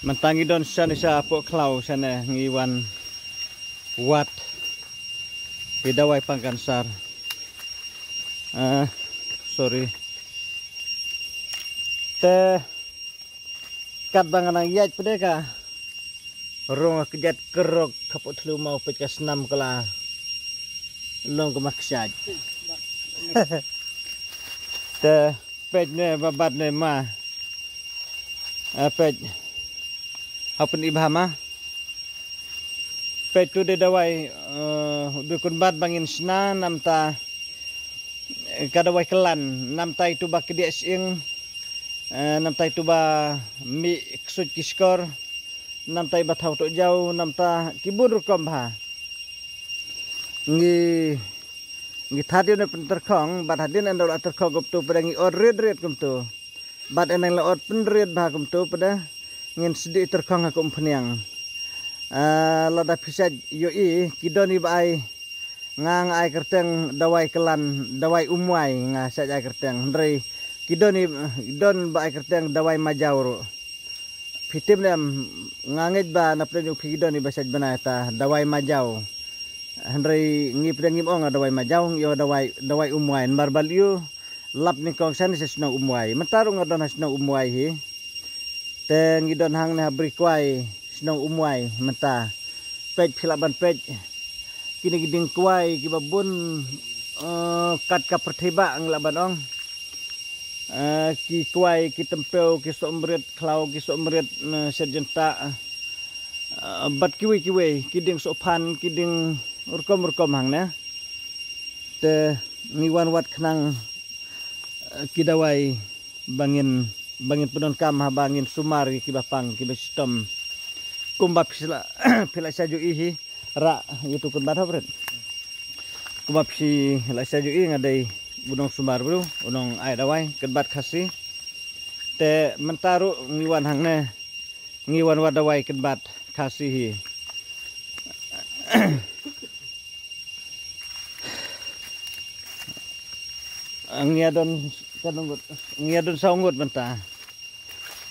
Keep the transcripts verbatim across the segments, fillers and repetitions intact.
Mynta ngi don shane sha Pohkhlaw shane ngi wan wad ïa dawai pang kansar. Ah, sorry. Te katba nga nang ïaid pat de ka rung ka kjat kerok ka Pohthliew maw peit ka snam ka la long ka ma kshaid. Te peit ne ba bat ne ma. Eh, peit. Hap pyni bha ma. Peit tu de dawai, eh, dei kynbat ba ngin shna namta, eh, ka dawai klan, namta itu ba kdiah sying, eh, namta itu ba mih ksuid ki shkor, namta iba thaw toh jaw, namta ki bun rukom bha. Ngi, ngi thad ïa une pyntyrkhong, bad hadien ynda la tyrkhong kumtu pat de ngi ot rit rit kumtu. Bad ynda la ot pynrit bha kumtu pat de ngin sdih tyrkhong ha ka umphniang. Ah, lada phi shait ïohi ki don iba ai, nga nga ai kyrteng dawai klan, dawai umwai nga shait ai kyrteng. Hynrei ki don i, don ba ai kyrteng dawai majaw ruh. Phi tip ne em, nga ngeit ba na pdeng jong phi ki don iba shait bna ïa ta dawai majaw. Hynrei ngi pdeng ngim ong dawai majaw, ngi ong dawai, dawai umwai. Namar ba lyiu lap nyngkong shane sha shnong Umwai. Mynta ruh nga don ha shnong Umwai hi. Te ngi don hangne ha Bri Kwai shnong Umwai mynta. Peit phi lah ban peit. Kine ki dieng kwai kiba bun, eh, kat ka pyrthei ba ngi lah ban ong. Eh, ki kwai, ki tympew, ki sohmrit khlaw, ki sohmrit, eh, shet jyntah. Eh, bad kiwei kiwei, ki dieng sohphan, ki dieng rukom rukom hangne. Te ngi wan wad khnang, eh, ki dawai ba ngin, ba ngin pyndonkam haba ngin sumar ïa kiba pang, kiba shitom. Kumba phi la, phi la shah ïohi hi, rah ïa tu kynbat hap rit. Kumba phi la shah ïohi nga dei u nongsumar bru, u nong ai dawai kynbat Khasi. Te mynta ruh ngi wan hangne, ngi wan wad dawai kynbat Khasi hi. Ngi ïa don katno ngut, ngi ïa don saw ngut mynta.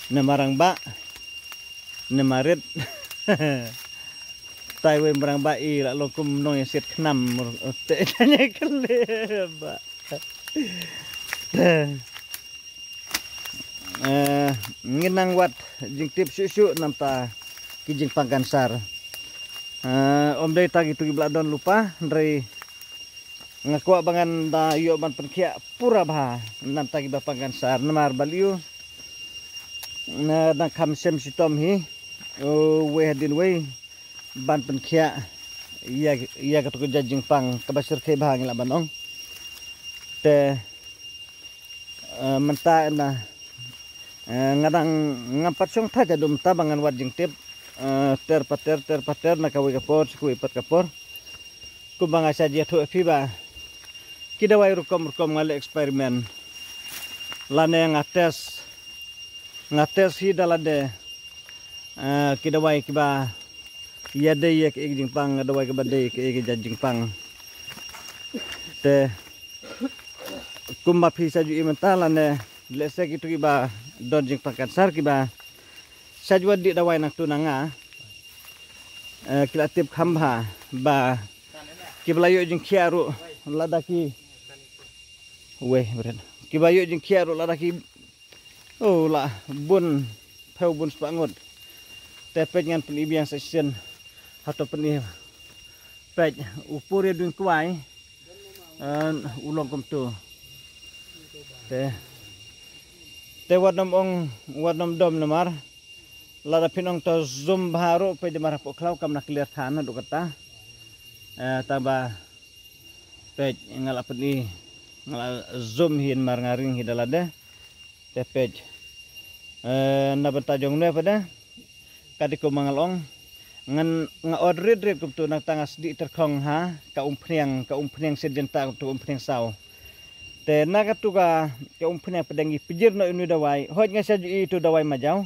Ne marang ba, ne marit. Tai wei marang ba i la long kum nong ïa siat khnam te ne kle ba. Eh, ngin nang wad jingtip shuh shuh namta ki jingpang kansar. Eh, ym dei tang itu kiba la don lypa, hynrei nga kwah ba ngan da ïoh ban pynkhiah pura bha namta kiba pang kansar namar ba lyiu na dang kham shem shitom hi. O, wei hadien wei ban pynkhiah ïa, ïa katu ka jait jingpang kaba shyrkhei bha ngi lah ban ong. Te Eh, mynta na, eh, nga dang ngam pat shong thait haduh mynta ba ngan wad jingtip, eh, ter pa ter, ter pa ter, na kawei ka por sha kawei pat ka por. Kumba nga shah ïathuh ïa phi ba ki dawai rukom rukom nga leh experiment. Lane nga test, nga test hi da lade, eh, ki dawai kiba ïadei ïa kiei ki jingpang, dawai kiba dei ïa kiei ki jait jingpang. Te kumba phi shah ju ïohi mynta lane lehse kitu kiba don jingpang kansar kiba shah ju wad dih dawai nangtu na nga, eh, ki la tip kham bha ba kiba la ïoh jingkhiah ruh lada ki, wei bret, kiba ïoh jingkhiah ruh lada ki, oh, la bun phew bun spah ngut. Te peit ngan pyni biang sa shisien. Hato pyni. Peit u pur ïa u dieng kwai, eh, u long kumtu. Te, te wat nym ong, wat nym dom namar lada phin ong to zoom bha ruh peit, namar hapoh khlaw kam na clear than haduh katta. Eh, tangba peit nga la pyni, nga la zoom hi namar nga ring hi da lade. Te peit, eh, na bynta jong ne pat de, ka dei kumba nga la ong, ngan, nga ot rit rit kumtu nangta nga sdih tyrkhong ha ka umphniang, ka umphniang shet jyntah kumtu, umphniang saw. Te na katu ka, ka umphniang pat de ngi pynjir noh ïa une u dawai, hooid nga shah ju ïohi tu dawai majaw.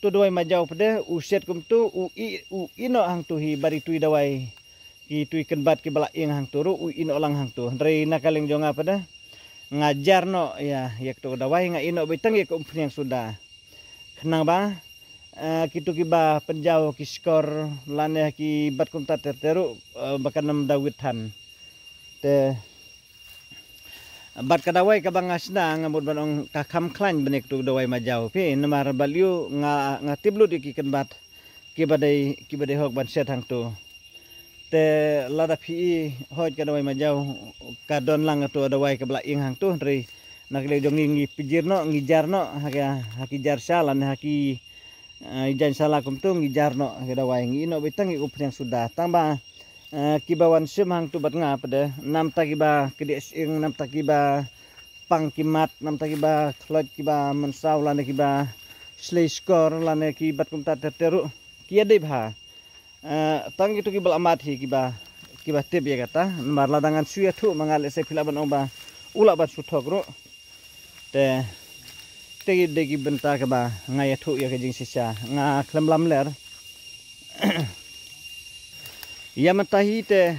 Tu dawai majaw pat de u shet kumtu, u ih, u ih noh hangtu hi bad itu i dawai, kitu i kynbat kiba la ïeng hangtu ruh u ih noh lang hangtu. Hynrei na ka liang jong nga pat de nga jar noh ïa, ïa katu ka dawai, nga ih noh beit tang ïa ka umphniang suda. Khnang ba, Eh, kitu kiba pynjaw ki shkor lane ki bad kumta ter teru, eh, ba kan ym da wit than. Te bad ka dawai kaba nga shna nga mut ban ong ka kham khlaiñ ban ïa kitu dawai majaw phi namar balei nga nga tip lut ïa ki kynbat kiba dei kiba dei hok ban shet hangtu. Te lada phi i hoi ka dawai majaw ka don lang tu dawai ka bla ing hangtu hynrei na ka liang jong ngi ngi pijir noh ngi jar noh ha ka ha ki jar sha lane ha ki eh, jan sha la kumtu ngi jar noh ha ka dawai ngi i noh beit tang ngi u pdiang suda tang ba eh, kiba wan shim hangtu bad nga pde namta kiba kdiah ing namta kiba pang ki mat namta kiba khloit kiba mynsaw lane kiba shlei shkor lane ki bad kumta ter teru ki ïa dei bha. Eh, tang kitu kiba la mat hi kiba kiba tip ïa kata namar lada ngan shu ïathuh ma nga lehse phi lah ban ong ba u lah ban shu thok ruh. Te te ki dei ki bynta kaba nga ïathuh ïa ka jingshisha nga khlem lam ler. Ïa mynta hi te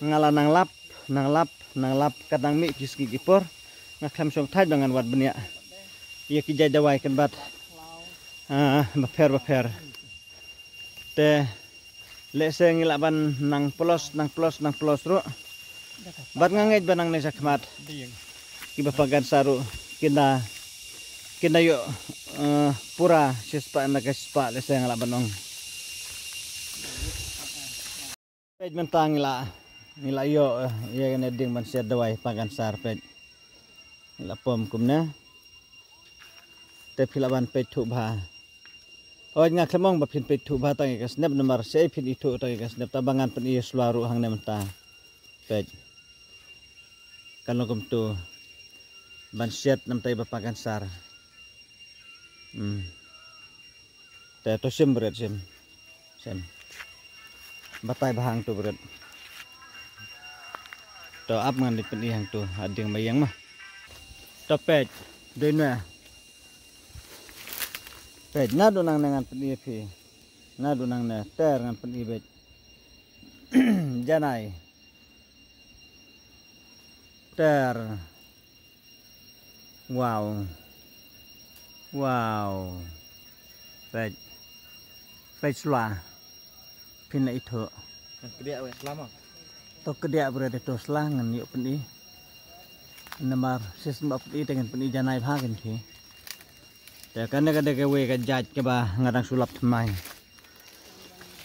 nga la nang lap nang lap nang lap ka dang mih ki sngi ki por nga khlem shong thait ba ngan wad bniah ïa ki jait dawai kan bat ah, bapher bapher. Te lehse ngi lah ban nang plos nang plos nang plos ruh. Bad nga ngeit ba nang ne sa khmat kiba pagan sa ruh kinda kinda ïoh eh, pura shispah na ka shispah lehse nga lah ban ong. Peit mynta ngi la ngi la ïoh eh, ïa kane ding ban shet dawai pagan sar peit. Ngi la pom kumne. Te phi la ban peit thuh bha. Oi nga khlem ong ba phin peit thuh bha tang ïa ka snep namar se phin i thuh tang ïa ka snep ta ba ngan pyn i shlua ruh hangne mynta. Peit. Kan long kumtu ban shet namta ïa ba pagan sar. Hmm. Te to sim bret sim. Sim. Batai ba hang tu bret. To ap ngan dit pyn i hang tu ading ba yang mah. To peit. Doi nwe. Peit na du nang ne ngan pyn i phi. Na du nang ne ter ngan pyn i beit. Janai. Ter. Wow. Wow. Peit. Peit sla. Phin na itho. Kdiah we sla ma. To kdiah bre de to sla ngan ïoh pyn i. Namar sis ba pyn i te ngan pyn i janai bha kan phi. Te kane ka de ka we ka jait kaba nga dang sulap thymmai.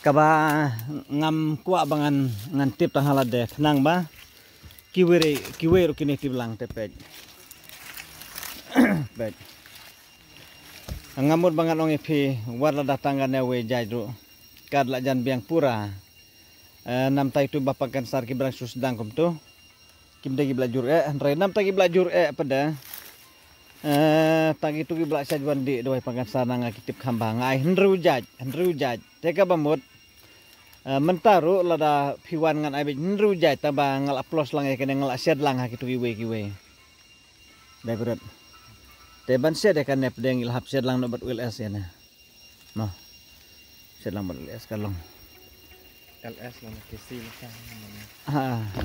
Kaba ngam kwah ba ngan ngan tip tang hala de khnang ba kiwei re kiwei ruh kine tip lang te peit. Peit. Ngam mut ba ngan ong ïa phi wat la da tang kane we jait ruh. Kad la jan biang pura. Eh, namtai tu ba pakan sar ki brang sus dang kumtu. Kim dei ki bla jur eh hynrei namta ki bla jur eh pda. Eh, ta ki tu ki bla sha jwan di dawai pakan sana nga ki tip kham ba nga ai hynrei u jaj hynrei u jaj te ka ba mut. Eh, mynta ruh lada phi wan ngan ai bit hynrei u jaj ta ba nga la plos lang ïa kane nga la shed lang ha ki tu ki wei ki wei. Dai brot. Te ban shed ïa kane pdeng ïa la hap shed lang no bat wel es ïa ne. Mo. Shet lang bad L S ka long. L S long ke si le ka. Ha, ha.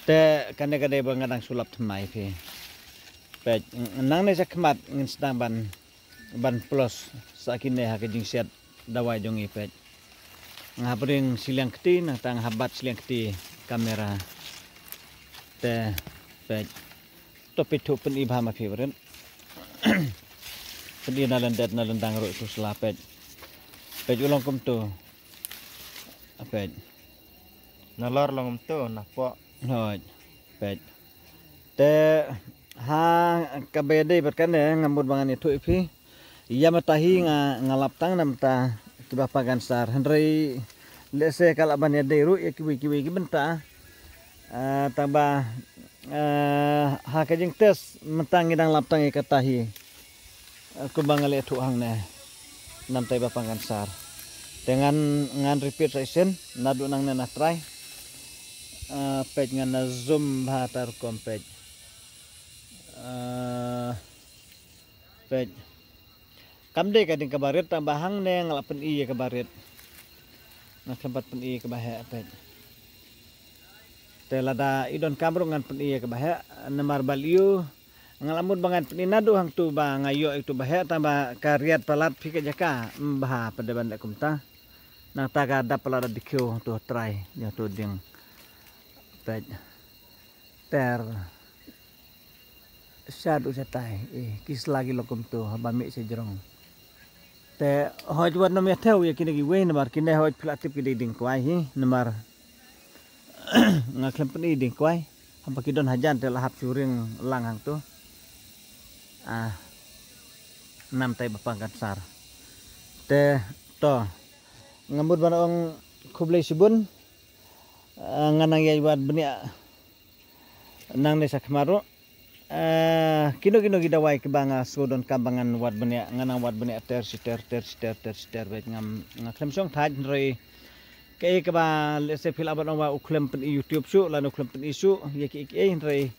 Te kane ka dei ba nga dang sulap thymmai phi. Peit, nang ne sa khmat ngin sdang ban ban plus sa kine ha ka jingshet dawai jong i peit. Nga hap ring siliang kti nang tang habat siliang kti kamera. Te peit. To peit thuh pyn i bha ma phi bren. Pyn i na lyndet na lyndang ruh tu sla peit. Peit u long kumtu. Peit. Na lor long kumtu na po. Hoi. Peit. Te ha ka be dei bad kane nga mut ba ngan ïathuh ïa phi. Ïa mata hi nga nga lap tang na mata kiba pagan sar hynrei lehse ka lah ban ïa dei ruh ïa kiwei kiwei ki bynta. Ah, tang ba ah, ha ka jingtest mynta ngi dang lap tang ïa kata hi. Ah, kumba nga leh thuh hangne namta iba pagan sar. Te ngan ngan repeat sa shisien naduh nangne na trai. Ah, peit ngan na zoom bha ta rukom peit. Ah, Peit. Kam dei ka ding kaba rit tang ba hangne nga la pyn-i ïa kaba rit. Nga khlem pat pyn-i ïa kaba heh peit. Te lada i donkam ruh ngan pyn-i ïa kaba heh namar ba lyiu Nga la mut ba ngan pyni naduh hangtu ba nga ïoh ïa utu ba heh, tang ba ka riat palat phi ka jaka, mm, bha pat de ban leh kumta. Nangta ka dap palat da dikhew hangtu ha trai, ïa utu dieng. Peit. Ter. Shaduh shatai, eh, ki sla ki long kumtu, haba mih sha jrong. Te hooid wat nym ïa thew ïa kine kiwei namar kine hooid phi la tip ki dei dieng kwai hi, namar nga khlem pyni dieng kwai. Haba ki don hajan te la hap shu ring lang hangtu. Ah, nam tai ba pang kan sar. Te to, nga mut ban ong khublei shibun. Ah, nga nang ïai wad bniah nangne shakhmat ruh. Ah, kino kino ki dawai kiba nga sngew donkam ba ngan wad bniah, nga nang wad bniah ter shi ter, ter shi ter, ter shi ter, bad ngam, nga khlem shong thait, hynrei kaei kaba lehse phi lah ban ong ba u khlem pyni YouTube shuh lane u khlem pyni shuh ïa kiei kiei, hynrei,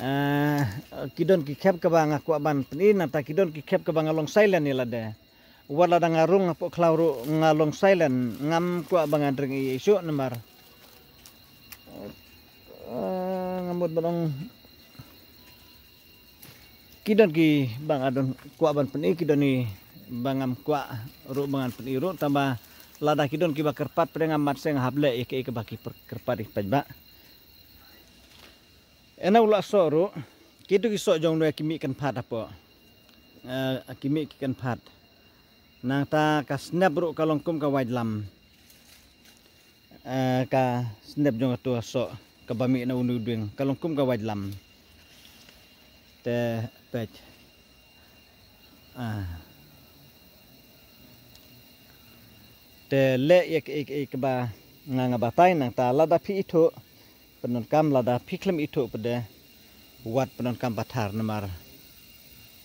ah, ki don ki khep kaba nga kwah ban pyni, nangta ki don ki khep kaba nga long silent ïa lade. Wat lada nga rung hapoh khlaw ruh nga long silent, ngam kwah ba ngan ring ei ei shuh namar, eh, nga mut ban ong ki don kiba nga don kwah ban pyni, ki don kiba ngam kwah ruh ba ngan pyni ruh, tang ba lada ki don kiba kyrpad pat de ngam mat seng hap leh ïa kiei kiba ki per-, kyrpad ïa ki paidbah. Ena u la soh ruh, kitu ki soh jong u ki mih kynphad hapoh. Eh, ki mih ki kynphad. Nangta ka snep ruh ka long kum ka waitlam. Eh, ka snep jong katu ka soh kaba mih na uni u dieng ka long kum ka waitlam. Te peit. Ah. Te leh ïa kiei kiei kaba nga nga batai, nangta lada phi ithuh pyndonkam, lada phi khlem ithuh pat de wat pyndonkam pathar namar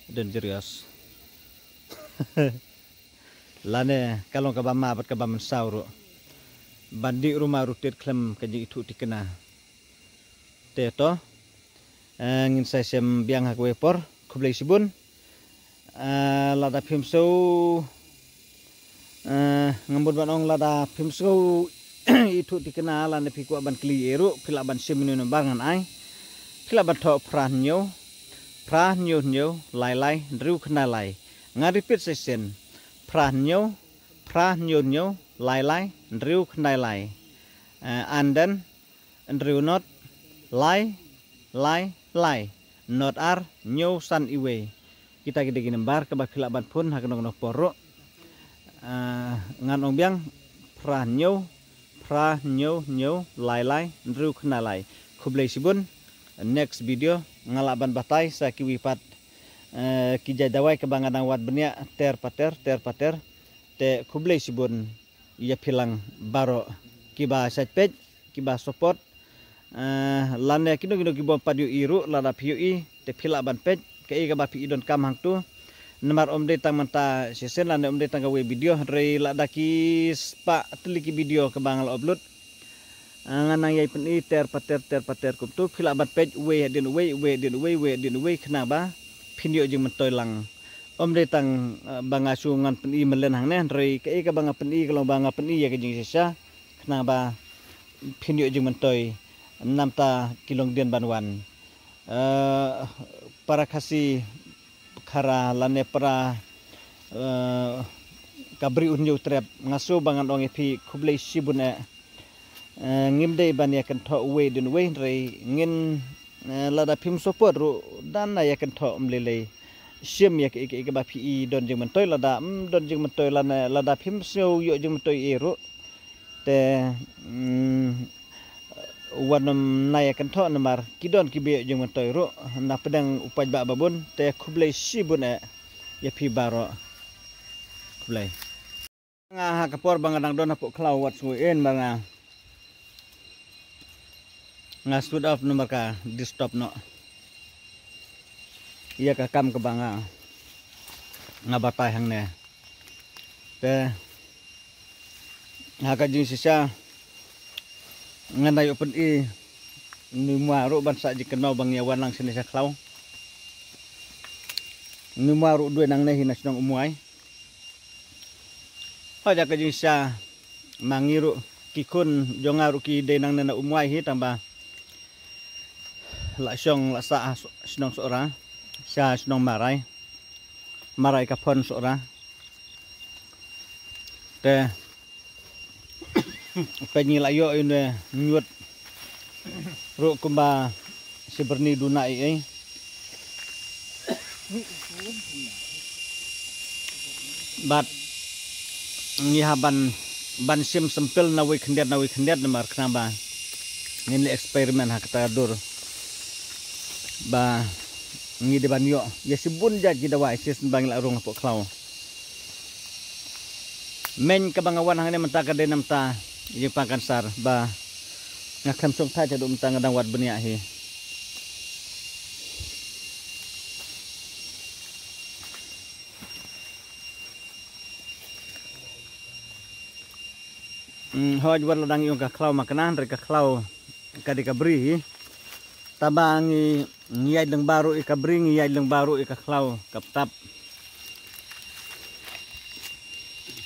dangerous. Lane ka long kaba ma bad kaba mynsaw ruh. Ban dih ruh ma ruh tied khlem ka jingithuh tikna. Te to, eh, ngin sa ïashem biang ha kawei ka por. Khublei shibun. Eh, lada phim sngew, eh, nga mut ban ong lada phim sngew ithuh tikna lane phi kwah ban kylli ei ruh, phi lah ban shim ïa une u number ngan ai. Phi lah ban thoh phra hynñiew, phra hynñiew hynñiew, lai lai, hynriew khyndai lai. Ngan repeat sa shisien. Phra hynñiew, phra hynñiew hynñiew, lai lai, hynriew khyndai lai. Eh, and then, hynriew not, lai, lai, lai, not ar, hynñiew san iwei. Kita ki dei ki number kaba phi lah ban phone ha kano kano ka por ruh. Ah, ngan ong biang, phra hynñiew, phra hynñiew hynñiew, lai lai, hynriew khyndai lai. Khublei shibun. Next video nga lah ban batai sa kiwei pat, eh, ki jait dawai kaba nga dang wad bniah ter pa ter, ter pa ter. Te khublei shibun ïa phi lang baroh kiba shait peit, kiba support. Eh, lane kino kino ki bym pat ïohi ruh, lada phi ïohi te phi lah ban peit kaei kaba phi i donkam hangtu. Namar ym dei tang mynta shisien lane ym dei tang kawei video, hynrei lada ki spah tylli ki video kaba nga la upload. Ah, nga nang ïai pyni ter pa ter, ter pa ter kumtu, phi lah ban peit uwei hadien uwei, uwei hadien uwei, uwei hadien uwei, khnang ba phin ïoh jingmyntoi lang. Ym dei tang, ah, ba nga shu ngan pyni mlien hangne, hynrei kaei kaba nga pyni ka long ba nga pyni ïa ka jingshisha, khnang ba phin ïoh jingmyntoi namta ki longdien ban wan. Eh, para Khasi Khara lane para, eh, ka Bri U Hynñiewtrep, nga sngew ba ngan ong ïa phi khublei shibun eh. Eh, ngim dei ban ïa kynthoh uwei hadien uwei, hynrei ngin, eh, lada phim support ruh dang nang ïa kynthoh ym lei lei. Shim ïa kiei kiei kaba phi i don jingmyntoi, lada ym don jingmyntoi lane lada phim sngew ïoh jingmyntoi ei ruh. Te, mm, wat nym nang ïa kynthoh namar ki don kiba ïoh jingmyntoi ruh na pdeng u paidbah ba bun. Te khublei shibun eh ïa phi baroh. Khublei. Nga ha ka por ba nga dang don hapoh khlaw wat sngew eh namar nga, nga switch off namar ka disturb noh ïa ka kam kaba nga, nga batai hangne. Te ha ka jingshisha ngan ïoh pyni uni u moi ruh ban sah jingkynmaw ba ngi ïa wan lang shane sha khlaw. Uni u moi ruh u dei nangne hi na shnong Umwai. Ha ka jingshisha ma ngi ruh ki khun jong nga ruh ki dei nangne na Umwai hi, tang ba la shong la sah ha shnong Sohra. Ka shnong Marai. Marai ka phon Sohra. Te peit ngi la ïoh ïa une ñiut ruh kumba shi byrni duna ei ei. Bad ngi hap ban, ban shim sample na wei khyndiat na wei khyndiat namar khnang ba ngin leh experiment ha kata ka dur ba ngi dei ban ïoh ïa shibun jait ki dawai shisien ba ngi la rung hapoh khlaw. Meiñ kaba nga wan hangne mynta ka dei na bynta ïing pang kansar ba nga khlem shongthait haduh mynta, nga dang wad bniah hi. Hmm, hooid, wat la dang ïoh ka khlaw ma kane, hynrei ka khlaw ka dei ka bri hi. Tangba ngi, ngi ïaid lyngba ruh ïa ka bri, ngi ïaid lyngba ruh ïa ka khlaw, ka btap.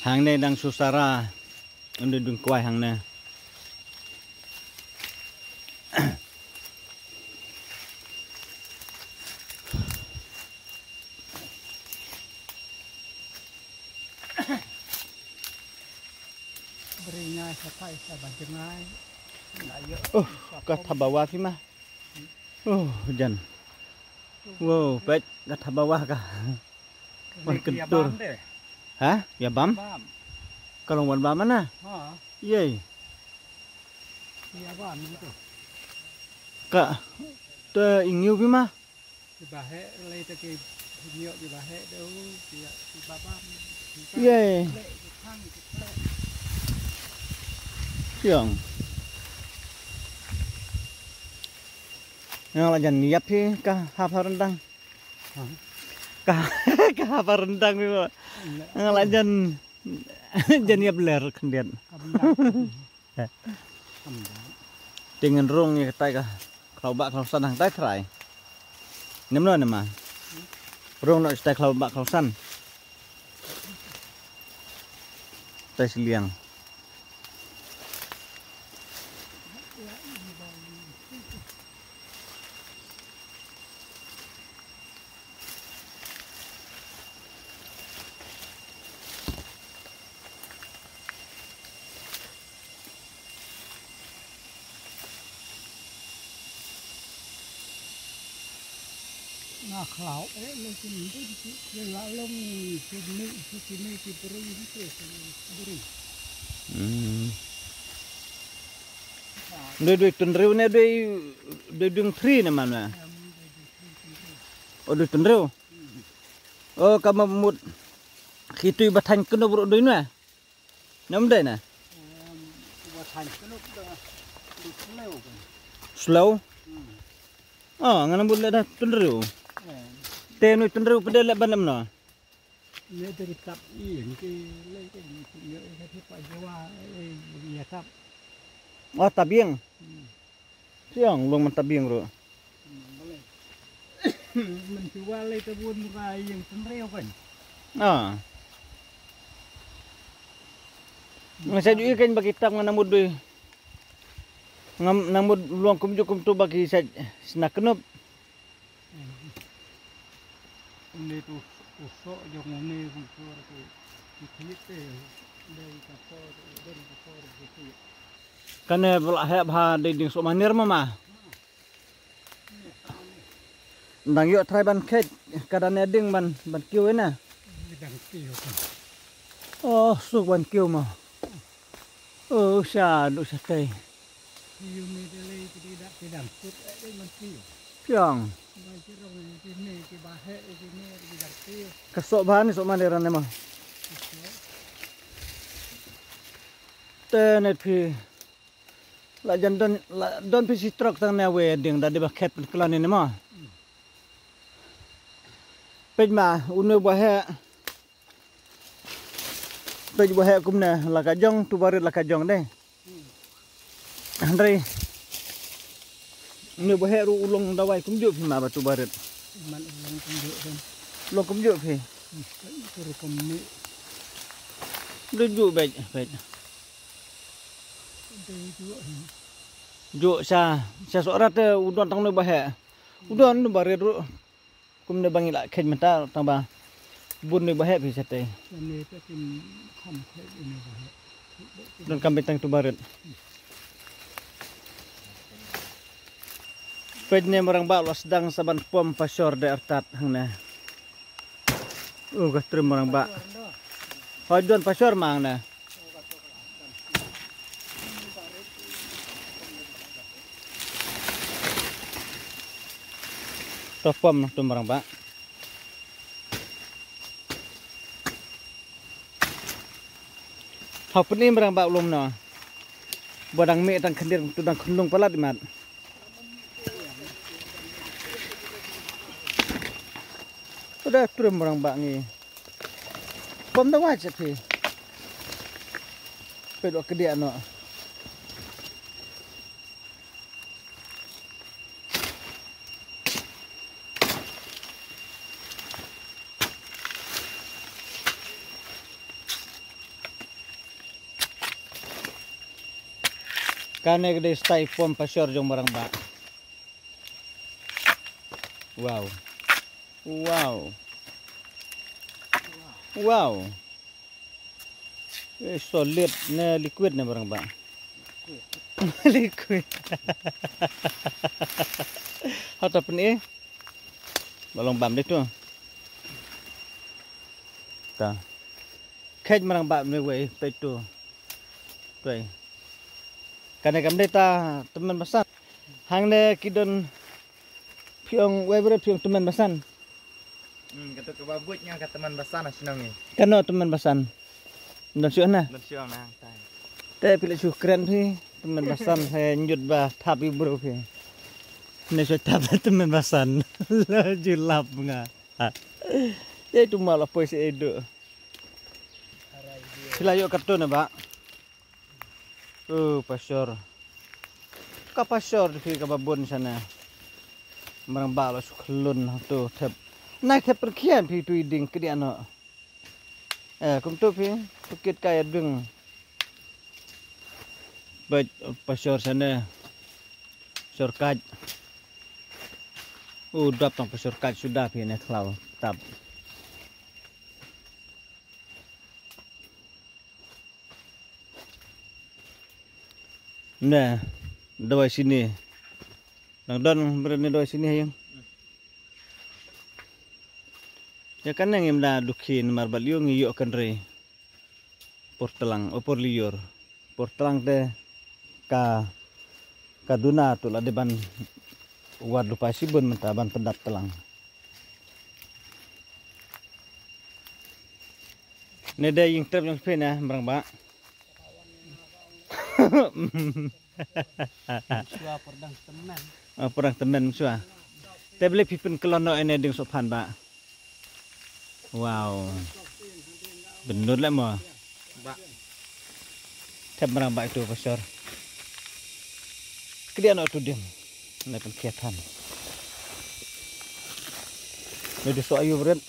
Hangne dang shu sara, ynda dung kwai hangne. Bri ngai sa kai sa ba jngai. Na yo. Oh, ka thabawa phi ma. Oh, jan. Wow, peit ka thabawa ka. Wan kentur. Ha? Ïa bam? Bam. Ka long wan bam mana? Ha. Yei. Ïa bam ni tu. Ka te ingiu phi ma. Ki ba heh, lei te ki ngiu ki ba heh de, u, ki, ki ba bam. Yei. Lei ki thang ki lei. Siang. Nga la jan ïap hi ka hap ha ryndang. Ka, ka hap ha ryndang mi ba. Nga la jan, jan ïap ler khyndiat. Te ngin rung ïa katai ka khlaw bah khlaw san hangtai trai. Nem no nema. Rung noh katai khlaw bah khlaw san. Tai siliang. Nga khlaw eh le kin dun ki, ki la long ki ni ki, ki ni ki bru ni ki bru. Hmm. Doi doi tynriw ne doi, doi dung thri ne man wa? O doi tynriw. O ka ma mut khitui ba thaiñ kyndup ruh doi ne? Nam dei na? Em, ba thaiñ kyndup da, da slow kan. Slow? Hmm. O, ngan mut le da tynriw. Em. Te nui tynriw pede le ban nam no? Ne dari tap ïing ki le ki ni ki ni ka ti pa jwa, eh, ïa tap. O, tap ïing. Hmm. Siang long man tap ïing ruh. Mynta wal ita bun ba ïing tynriw kan. Ah. Nga sa ju i kan ba ki tap nga namut dui. Ngam namut luang kumjuh kumtu ba ki sa sna knup. Une tu u soh jong une kumtu ki khlieh te. Dei ka por, dei ka por ki khlieh. Kane ba la heh bha dei ding soh manir mama. Dang ïoh trai ban khet ka da ne ding ban, ban kiew ina. Dang kiew. Oh, suk ban kiew ma. Oh, sha du sha tei. Kiew me de lei ki dei da ki dang kut eh dei ban kiew. Piang. Ba ki rong ki ne ki ba heh ki ne ki dang kiew. Ka soh bha ni soh manir ne ma. Te ne phi. La jan don, la don phi shi trok tang ne wei ding da dei ba khet pynkhlaiñ ne ma. Peit ma, une ba heh. Peit ba heh kumne, la ka jong, tu barit la ka jong dei. Hynrei. Une ba heh ruh u long dawai kumjuh phi ma ba tu barit. Man u long kumjuh kan. Long kumjuh phi. Hmm, kan tu ruh kumne. Dei juh beit, beit. Dei juh. Juh sha, sha Sohra te u don tang ne ba heh. U don ne ba rit ruh. Kumne ba ngi la kheit mynta tang ba bun ne ba heh phi shatei. Donkam beit tang tu barit. Peit ne marang ba la sdang sa ban pom pashor de artat hangne. U ka trim marang ba. Hoi don pashor ma hangne. To pom tu marang ba. Hau pyni marang ba u lum no. Ba dang mih dang khyndiat tu dang khynlung palat imat. Uda trim marang ba ngi. Pom da wai chet phi. Peit wa kdiah no. Kane ka dei style pom pashor jong marang ba. Wow. Wow. Wow. Eh, solid ne liquid ne marang ba. Liquid. Hata pyni. Ba long bam dei tu. Ta. Kheit marang ba me wei peit tu. Peit. Kane kam dei ta tymmen basan. Hangne ki don phi ong wei bret phi ong tymmen basan. Hmm, katu kaba buit nga ka tymmen basan ha shnong ngi. Kano tymmen basan? Don shuh na? Don shuh na hangtai. Te phi la shu kren phi tymmen basan he nyut ba thap i bru phi. Ne shu thap tymmen basan. La ju lap nga. Ye tu ma la poi se edu. Phi la ïoh katu ne ba. Uh, pashor. Ka pashor phi kaba bun shane. Marang ba la shu khlun tu thep. Nai thep pyrkhian phi tu i ding kdiah no. Eh, kumtu phi, tu kit ka ïa ding. Bad pashor shane. Shor kaj. Uh, dap tang pashor kaj suda phi ne khlaw tap. Ne, dawai sini. Nang don bret ne dawai sini hayung. Ya kan nang im da dukhi namar ba liu ngi ïoh kan rei. Por tlang, o por liur. Por tlang te ka, ka duna tu la de ban wad lupa sibun mynta ban pyndap tlang. Ne dei ïing trep jong phi ne, Mrang Bah. Shuwa pordang temen. Ah, pordang temen shuwa. Te beli phi pynklon noh ene ding soh phan Bah. Wow. Benut leh mo. Bah. Thep Mrang Bah itu pastor. Kedia noh tu dim. Nai pynkhia than. Nai di soh ayu bret.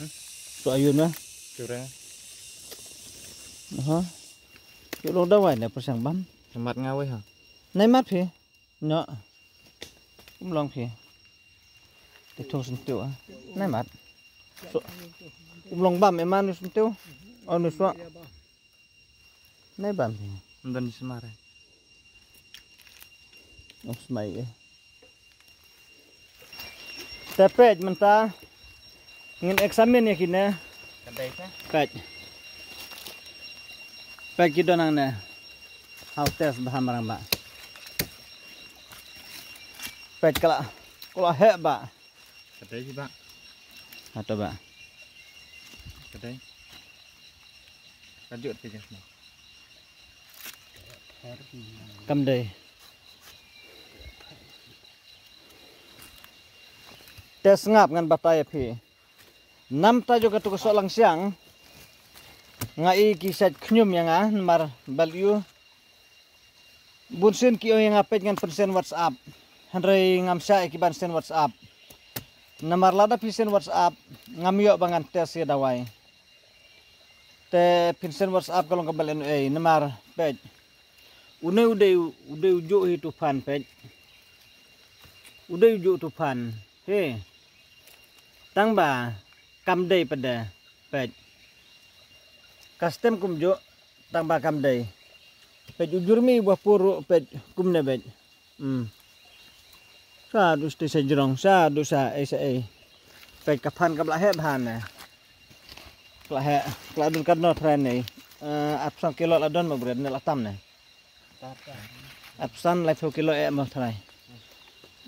Hmm? Soh ayu na. Curang. Aha. Yu long dawai ne persang bam. Mat nga wei ha. Nai mat phi. No. Um long phi. Te thung sentiw ah. Nai mat. So. Um long bam eman nu sentiw. Oh nu so. Nai bam phi. Ndan di semar eh. Oh semai eh. Te peit mynta ngin examine ïa kine. Ka dei te. Peit. Peit ki don hangne. Hau test bha Mrang Bah. Peit ka la. Ka la heh Bah. Ka dei hi Bah. Hato Bah. Ka dei. Ka jut te jong. Kam dei. Te sngap ngan batai ïa phi. Namta jong katu ka soh langsiang. Nga i ki sait khñium ïa nga namar bal ïu. Bun sien ki ong ïa nga peit ngan pynsend WhatsApp. Hynrei ngam shah ïa ki ban send WhatsApp. Namar lada phi send WhatsApp ngam ïoh ba ngan test ïa dawai. Te phin send WhatsApp ka long ka bel N A namar peit. Une u dei u dei u juh hi tu phan peit. U dei u juh tu phan. He. Tang ba kam dei pat de, peit. Ka stem kumjuh, tang ba kam dei. Peit u jurmi ba pur ruh, peit kumne, peit. Hmm. Sa du sti sa jrong, sa du sa ei sa ei. Peit ka phan ka blah heh bha ne. Ka la heh, ka la dun katno trai ne. Eh, arphew san kilo la don mo bret ne la tam ne. Arphew san laiphew kilo eh mo trai.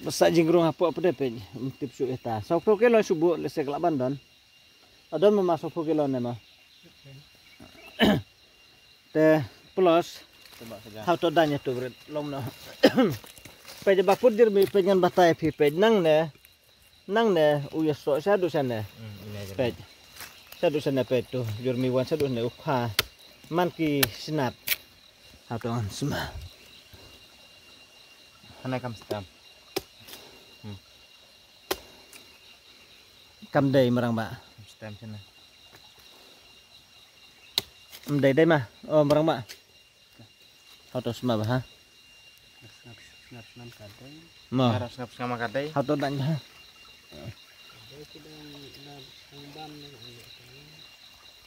Ba sa jingrung hapoh pdep peit, um tip shu ita. Sawphew kilo shu buh, lehse ka la ban don. Adon ma ma sawphew kilo ne ma. Te plus. Coba saja. Hau to danya tu bret long no. Peit ba put jurmi peit ngan batai phi peit nang ne. Nang ne u ya so sa du sa ne. Hmm, ini aja. Peit. Sa du sa ne peit tu jurmi wan sa du ne u kha. Man ki snap. Hau to ngan sma. Hanai kam stem. Hmm. Kam dei marang ba. Kam stem sini. Kam dei dei ma. Oh marang ba. Hau to sma ba ha. Ngap, ngap, ngap, ngap, kadai. Ma. Harus ngap sama kadai. Hau to dan ha. Kadai sudah, dah, dah, dah, dah.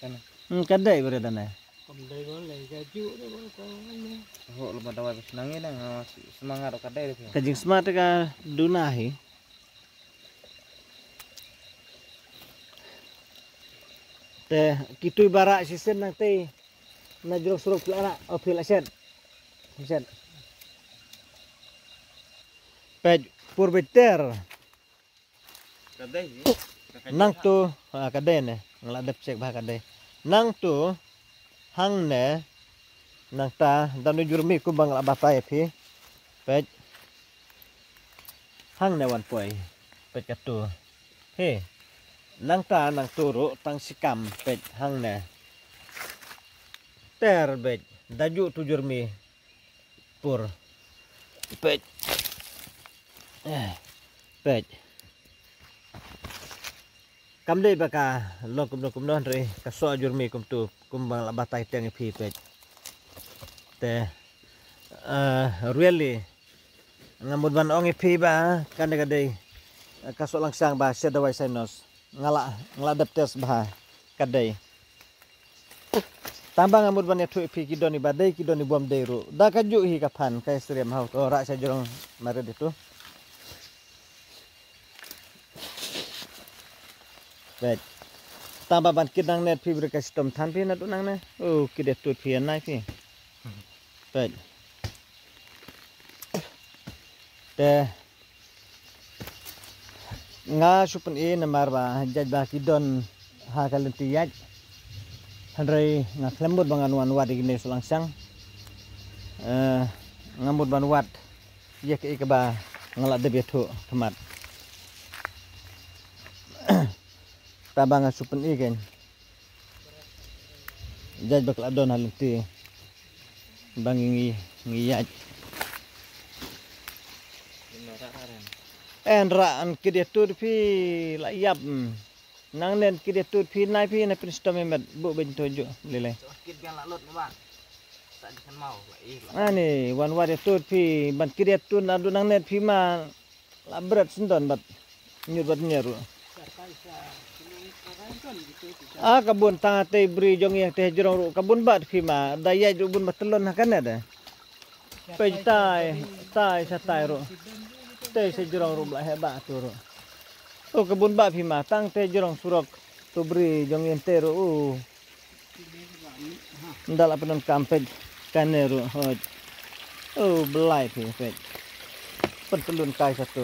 Kan. Hmm, kadai berada ne. Kam dei ba lei ka ju de ba ka ne. Ho lo ma dawai ba senang ni nang, ha, semangat ka dei de. Ka jingsma te ka duna hi. Te kitu bara sisen nang te na jrong surok pila na o pila set. Set. Pej pur beter. Ka dei hi. Nang tu, ha, ka dei ne. Nga la dep check ba ka dei. Nang tu, hangne, nangta, dang nu jur mi kumba nga la batai phi. Peit. Hangne wan poi. Peit katu. He. Nangta, nang tu ruh, tang sikam, peit, hangne. Ter, peit. Da ju tu jur mi. Pur. Peit. Eh, peit. Kam dei ba ka long kumno kumno hynrei ka soh jur mi kumtu kumba la batai teng ïa phi peit. Te, eh, really nga mut ban ong ïa phi ba kane ka dei, eh, ka soh langsang ba shet dawai Synus. Nga la, nga la dep test bha ka dei. Tang ba nga mut ban ïathuh ïa phi ki don iba dei ki don ibym dei ruh. Da kajuh hi ka phan ka syriem hau to rah sha jrong marit itu. Peit. Tang ba ban kit nangne phi bri ka shitom than phi naduh nangne. Oh, kit ïa tut phi ïa nai phi. Peit. Te nga shu pyni namar ba jait ba ki don ha ka lynti ïaid. Hynrei nga khlem mut ba ngan wan wad ïa kine shu langsang. Eh, nga mut ban wad ïa kaei kaba nga la dep ïathuh khmat. Tang ba nga shu pyni kein. Jait ba ka la don ha lynti ba ngi ngi ngi ïaid. En rah an kit ïa tut phi la ïap. Nang nen kit ïa tut phi nai phi na pyn stom met bu ben to ju lele. Kit biang la lut ma ba. Ani wan wad ïa tut phi ban kit ïa tut na du nang nen phi ma. La bret sendon bad nyut bad nyer ruh. A ka bun tang te bri jong ïa te jrong ruh ka bun bad phi ma da ïaid ruh bun ba telon ha kane de. Pei tai tai sa tai ruh. Te se jrong ruh bla he ba tu ruh. O ka bun ba phi ma tang te jrong surok tu bri jong ïa te ruh. Nda la pyndonkam peit kane ruh hoi. Oh, blai phi peit. Pyntlun kai satu.